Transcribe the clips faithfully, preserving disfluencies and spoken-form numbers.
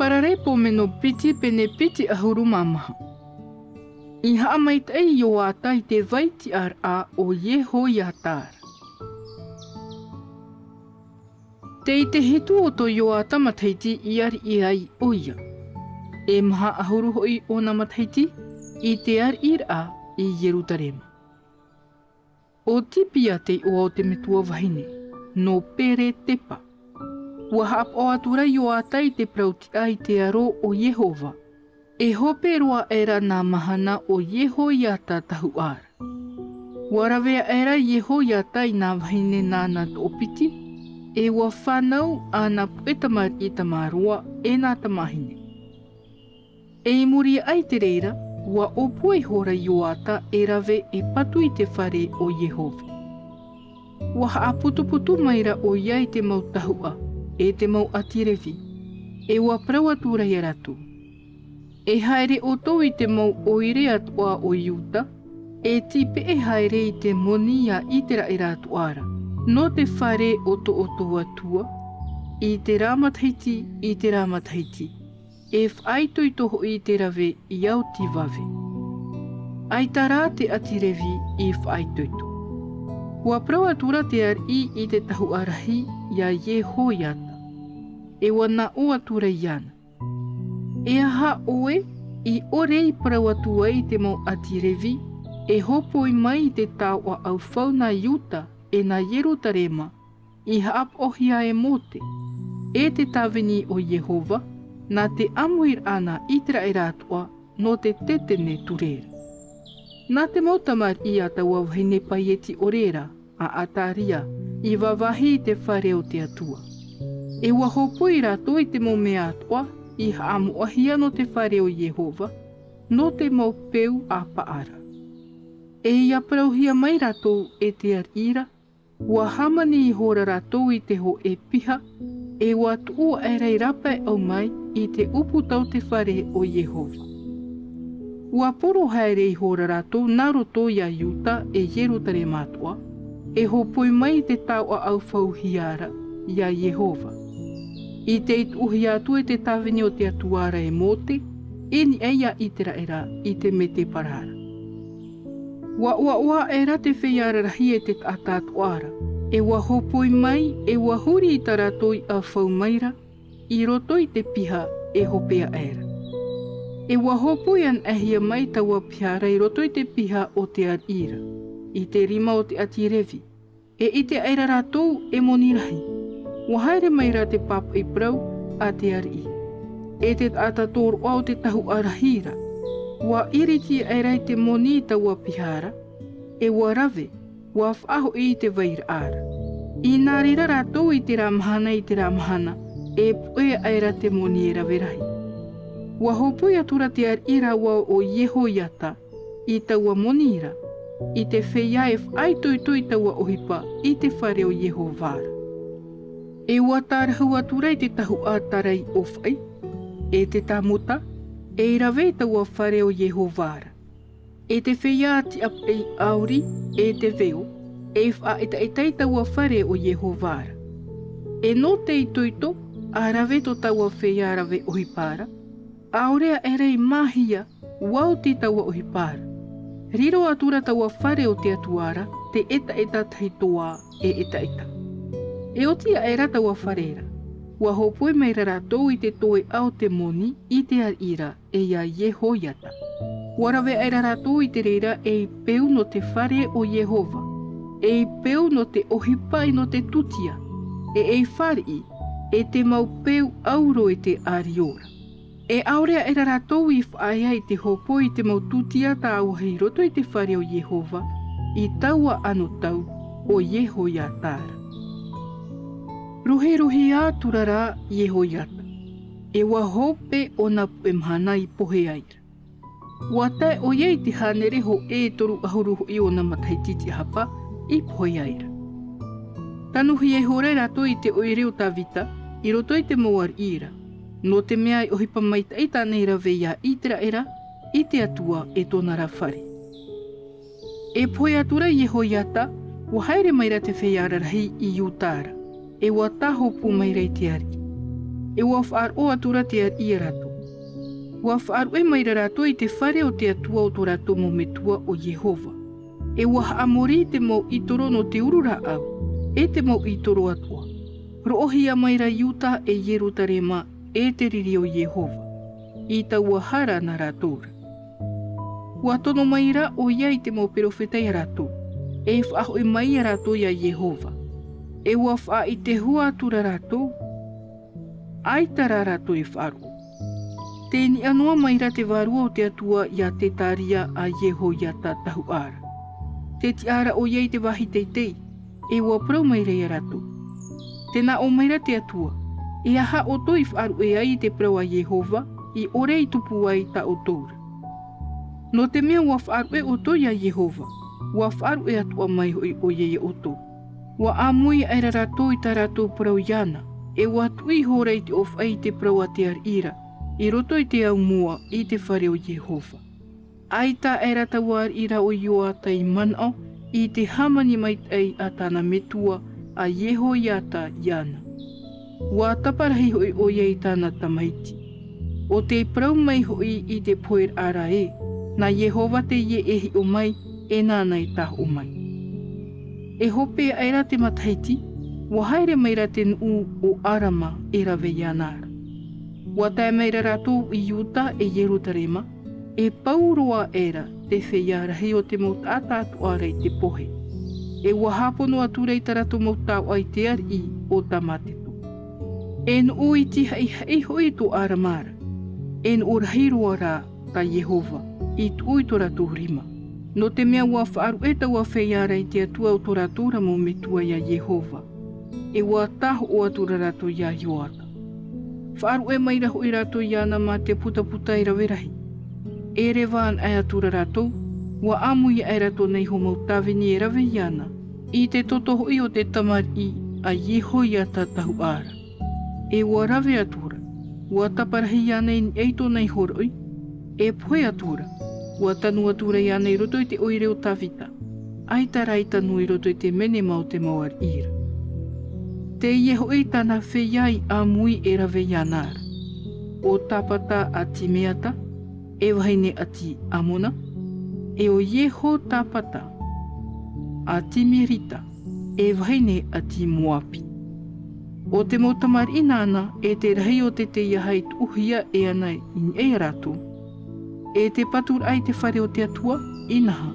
Paraleipomeno piti, pene piti ʻahuru mā maha. I haʻamaitaʻi Ioata i te vai tiʻaraʻa o Iehoiata ra. Tei te hitu o tō Ioata matahiti i ariʻi ai ʻoia. E maha ʻahuru hoʻi ōna matahiti i te ariʻiraʻa i Ierutarema. ʻO Tibia te iʻoa o te metua vahine, nō Peretepa. ʻUa haʻapaʻo atura Ioata i te parau tiʻa i te aro o Iehova. E hope roa aʻera nā mahana o Iehoiata tahuʻa ra. ʻUa rave aʻera Iehoiata i nā vahine nāna toʻopiti, e ʻua fānau ʻāna puʻe tamariʻi tamāroa e nā tamāhine. E i muri aʻe i te reira, ʻua ʻōpua ihora Ioata e rave e patu i te fare o Iehova. ʻUa haʻaputuputu maira ʻoia i te mau tahuʻa, e te mau ʻāti Revi, e ʻua parau atura ia rātou. E haere ʻoutou i te mau ʻoire atoʻa o Iuta, e tīpeʻe haere i te moni ia Iteraera atoʻa ra, nō te fare o tō ʻoutou Atua, i terā matahiti, i terā matahiti, e faʻaitoito hoʻi i te rave i ʻō atu i vave. ʻAita rā te ʻāti Revi i faʻaitoito. ʻUa parau atura te ariʻi i te tahuʻa rahi ia Iehoiata, e ʻua nā ʻō atura iāna. E aha ʻoe i ʻore i parau atu ai i te mau ʻāti Revi, e hōpoi mai i te taoʻa ʻaufau nā Iuta e nā Ierutarema, i haʻapaʻohia e Mōte, e te tāvini o Iehova, nā te ʻāmuiraʻa nā Iteraera atoʻa, nō te tetene ture ra. Nā te mau tamariʻi a taua vahine paieti ʻore ra, a Ataria, i vāvāhi i te fare o te Atua. E ʻua hōpoi rātou i te mau mea atoʻa, i haʻamoʻahia nō te fare o Iehova, nō te mau peu a Paara. E ʻia parauhia mai rātou e te ariʻi ra, ʻua hāmani ihora rātou i te hōʻē piha, e ʻua tuʻu aʻera i rāpaeʻau mai i te ʻūputa o te fare o Iehova. ʻUa poro haere ihora rātou nā roto ia Iuta e Ierutarema atoʻa, e hōpoi mai i te taoʻa ʻaufauhia ra ia Iehova. I te tuʻuhia atu e te tāvini o te Atua ra e Mōte, i niʻa ia Iteraera i te mētēpara ra. ʻUa ʻoaʻoa aʻera te feiā rarahi e te taʻata atoʻa ra, e ʻua hōpoi mai, e ʻua huri i tā rātou i ʻaufau mai ra, i roto i te piha e hope aʻera. E ʻua hōpoi anaʻe hia mai taua piha ra i roto i te piha o te ariʻi ra, i te rima o te ʻāti Revi. E ʻite aʻera rātou e moni rahi. ʻUa haere mai ra te pāpaʻi parau a te ariʻi. E te taʻata tōroʻa o te tahuʻa rahi ra. ʻUa iriti aʻera i te moni i taua piha ra. E ʻua rave, ʻua faʻahoʻi i te vairaʻa ra. I nā reira rātou i terā mahana i terā mahana, e puʻe aʻera te moni e rave rahi. ʻUa hōpoi atura te ariʻi rāua o Iehoiata, i taua moni ra, i te feiā e faʻaitoito i taua ʻohipa i te fare o Iehova ra. E ʻua tārahu atura i te tahuʻa tarai ʻōfaʻi, e te tāmuta, e i rave i taua fare o Iehova ra. E te feiā tiʻapaʻi ʻauri, e te veo, e i faʻaʻetaʻeta i taua fare o Iehova ra. E nō te itoito, ʻa rave tō taua feiā rave ʻohipa ra, ʻaore aʻera i māhia, ʻua oti taua ʻohipa ra. Riro atura taua fare o te Atua ra, te ʻetaʻeta tahitoa e ʻetaʻeta. E oti aʻera taua fare ra, ʻua hōpoi mai ra rātou i te toeʻa o te moni i te ariʻi ra, e ia Iehoiata. ʻUa rave aʻera rātou i te reira ei peu nō te fare o Iehova, ei peu nō te ʻohipa e nō te tūtia, e ei fāriʻi, e te mau peu ʻauro e te ʻārio ra. E ʻaore aʻera rātou i faʻaea i te hōpoi i te mau tūtia tāuahi i roto i te fare o Iehova, i taua anotau o Iehoiata ra. Ruhiruhia atura rā Iehoiata, e ʻua hope ʻōna puʻe mahana i pohe ai ra. ʻUa tae ʻoia i te hānere hōʻē e toru ʻahuru hoʻi ōna matahiti tiʻahapa i pohe ai ra. Tanuhia ihora rātou i te ʻoire o Tavita, i roto i te mau ariʻi ra, nō te mea e ʻohipa maitaʻi tāna i rave ia Iteraera, i te Atua e tōna ra fare. E pohe atura Iehoiata, ʻua haere mai ra te feiā rarahi i Iuta ra, e ʻua tāhopu mai ra i te ariʻi. ʻe ʻua faʻaroʻo atura te ariʻi ia rātou. ʻUa faʻaruʻe maira rātou i te fare o te Atua o tō rātou mau metua ʻo Iehova, ʻe ʻua haʻamori i te mau ʻītoro nō te uru rāʻau, ʻe te mau ʻītoro atoʻa. Roʻohia maira Iuta ʻe Ierutarema, ʻe te riri o Iehova, i taua hara nā rātou ra. ʻUa tono maira ʻoia i te mau perofeta ia rātou, ʻe faʻahoʻi mai ia rātou ia Iehova, ʻe ʻua faʻaʻite hua atura rātou, ʻaita rā rātou e faʻaroʻo. Tei niʻa noa maira te vārua o te Atua ia Zetaria a Iehoiada tahuʻa ra. Tei tiʻa ra ʻoia i te vāhi teitei, ʻe ʻua parau maira ia rātou, Tē nā ʻō maira te Atua, E aha ʻoutou i faʻaruʻe ai i te parau a Iehova, i ʻore i tupu ai tā ʻoutou ra? Nō te mea ʻua faʻaruʻe ʻoutou ia Iehova, ʻua faʻaruʻe atoʻa mai hoʻi ʻoia ia ʻoutou. ʻUa ʻāmui aʻera rātou i tā rātou parau iāna, ʻe ʻua tuʻi ihora i te ʻōfaʻi i te parau a te ariʻi ra, i roto i te au mua i te fare o Iehova. ʻAita aʻera taua ariʻi ra ʻo Ioata i manaʻo i te hāmani maitaʻi a tāna metua a Iehoiada iāna. ʻUa taparahi hoʻi ʻoia i tāna tamaiti. ʻO tei parau mai hoʻi i te pohe ra ē, Nā Iehova teie e hiʻo mai, ʻe nāna e tāhoʻo mai. E hope aʻera te matahiti, ʻua haere maira te nuʻu o Arama e rave iāna ra. ʻUa tae maira rātou i Iuta ʻe Ierutarema, e pau roa aʻera te feiā rahi o te mau taʻata atoʻa ra i te pohe. ʻE ʻua hāpono atura i tā rātou mau taoʻa i te ariʻi o Tamateto. E nuʻu iti haʻihaʻi hoʻi tō Arama ra, e nuʻu rahi roa rā tā Iehova, i tuʻu i tō rātou rima. Nō te mea ʻua faʻaruʻe taua feiā ra i te Atua o tō rātou ra mau metua ia Iehova, ʻe ʻua tāhoʻo atura rātou ia Ioata. Faʻaruʻe maira hoʻi rātou iāna mā te putaputa e rave rahi. E reva anaʻe atura rātou, ʻua ʻāmui aʻera tōna iho mau tāvini e rave iāna, i te toto hoʻi o te tamariʻi a Iehoiada tahuʻa ra. ʻE ʻua rave atura, ʻua taparahi iāna i niʻa i tōna iho roʻi, e pohe atura, ʻua tanu atura iāna i roto i te ʻoire o Tavita, ʻaita rā i tanu i roto i te menema o te mau ariʻi ra. Teie hoʻi tāna feiā i ʻāmui e rave iāna ra. ʻO Zabada a Zimeata, e vahine a Zamona, ʻe ʻo Iehozabada a Zimerita, e vahine a Zimoabi. ʻO te mau tamariʻi nāna, e te rahi o te teiaha i tuʻuhia e ana i niʻa ia rātou, e te paturaʻa i te fare o te Atua, inaha,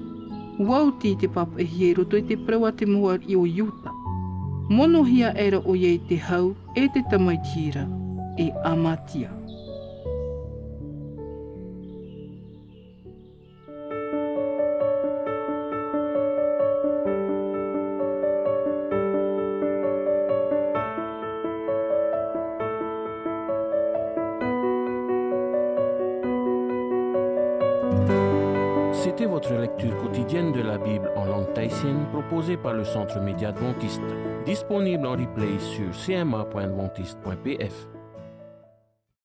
ʻua oti i te pāpaʻihia i roto i te parau a te mau ariʻi o Iuta. Monohia aʻera ʻoia i te hau, e te tamaiti ra, e Amatia. C'était votre lecture quotidienne de la Bible en langue tahitienne proposée par le Centre Média Adventiste, disponible en replay sur C M A point adventiste point P F.